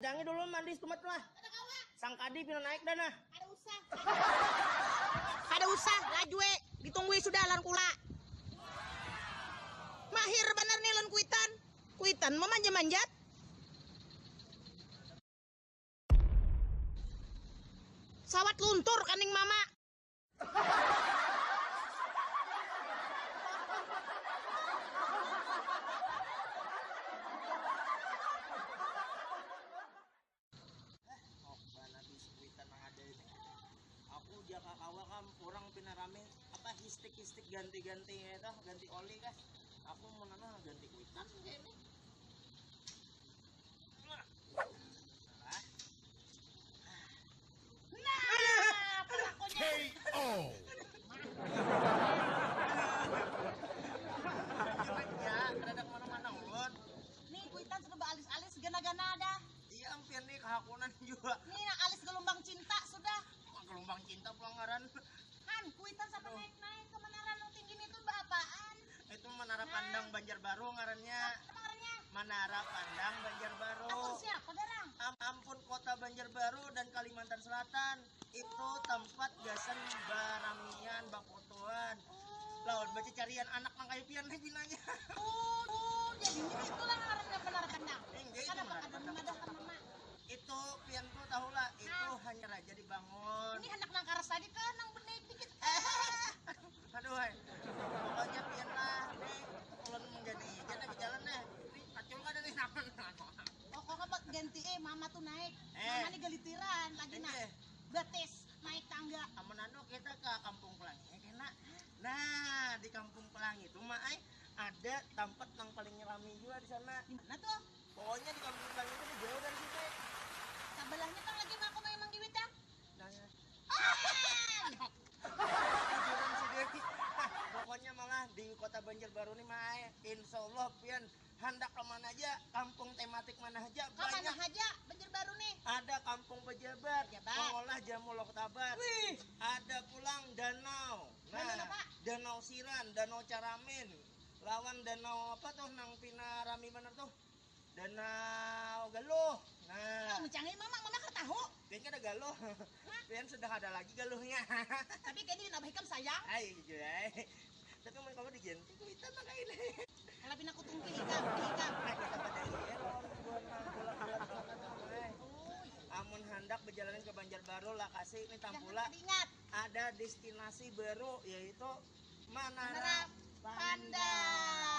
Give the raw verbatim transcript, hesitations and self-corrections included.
Jangan dulu mandi setumat lah. Sangkadi pina naik dah nah. Ada usah. Ada usah, lajue. Ditunggui sudah lan kula. Mahir banar nih lan kuitan. Kuitan mamanja-manjat. Sawat luntur kaning mama. Oban habis kuitan nang ada ini. Aku jaka kawa kam orang pina rame apa histik-histik ganti-ganti itu ganti oli kah. Aku mau nana ganti kuitan kayak ini. Nah, pelakunya. K O. Ya, rada kemana-mana ulun. Nih, kuitan sudah beralis-alis gana-gana dah. Iya, ampian nih kehakunan juga. Nih, nah, alis gelombang cinta sudah. Gelombang cinta pulang ngaran. Han, kuitan sampai naik-naik ke menara nang tinggi itu berapaan? Itu menara nah. Pandang Banjarbaru ngarannya. Apa ngarannya? Menara Pandang Banjarbaru. Ampun siapa garang? Am ampun kota Banjarbaru dan Kalimantan Selatan. Itu tempat gasan baramian, bafotoan. Oh. Lawan bacicarian anak nang kayu pian nih binanya. Oh, oh jadi itulah ngarannya benar kandang. Enggak, itu benar kandang. Ada mama. Itu pian tuh tahu lah, itu nah. Hanya raja dibangun. Ini anak nang karas tadi kan nang benaik dikit. Eh, aduh, hai. Pokoknya pian lah, ini kalau menjadi ikan lagi jalan nih. Ini kacau ada nih. Oh, kok apa ganti eh mama tuh naik. Eh. Mama nih galitiran lagi nah. Betis naik tangga. Amun anu kita ke Kampung Pelangi ya kena. Nah, di Kampung Pelangi itu mah ai ada tempat yang paling rame juga di sana. Di mana tuh? Pokoknya di Kampung Pelangi itu jauh dari sini. Sebelahnya kan lagi aku memang di Witang. Nah, pokoknya malah di kota Banjarbaru nih mah insya Allah pian handak ke mana aja, kampung tematik mana aja. Ke mana aja, Banjarbaru nih? Ada kampung pejabat, pejabat. Mengolah jamu loktabat. Wih. Ada pulang danau. Nah, danau apa? Danau Siran, Danau Caramin. Lawan danau apa tuh nang pina rami bener tuh? Danau Galuh. Nah. Oh, mencangin mama, mama kan tahu. Pian kada galuh. Pian sudah ada lagi galuhnya. Tapi kayaknya nabah ikam sayang. Ay, jujur ay. Tapi mun kamu diganti kuitan maka ini. Kalau pina aku tungkih ikam, ikam. Nah, kita pada iya lawan buat nang bulat-bulat banget tuh, ay. Oh, iya. Amun handak berjalan ke Banjarbaru lah kasih ini tampula. Ingat. Ada destinasi baru yaitu Menara Pandang.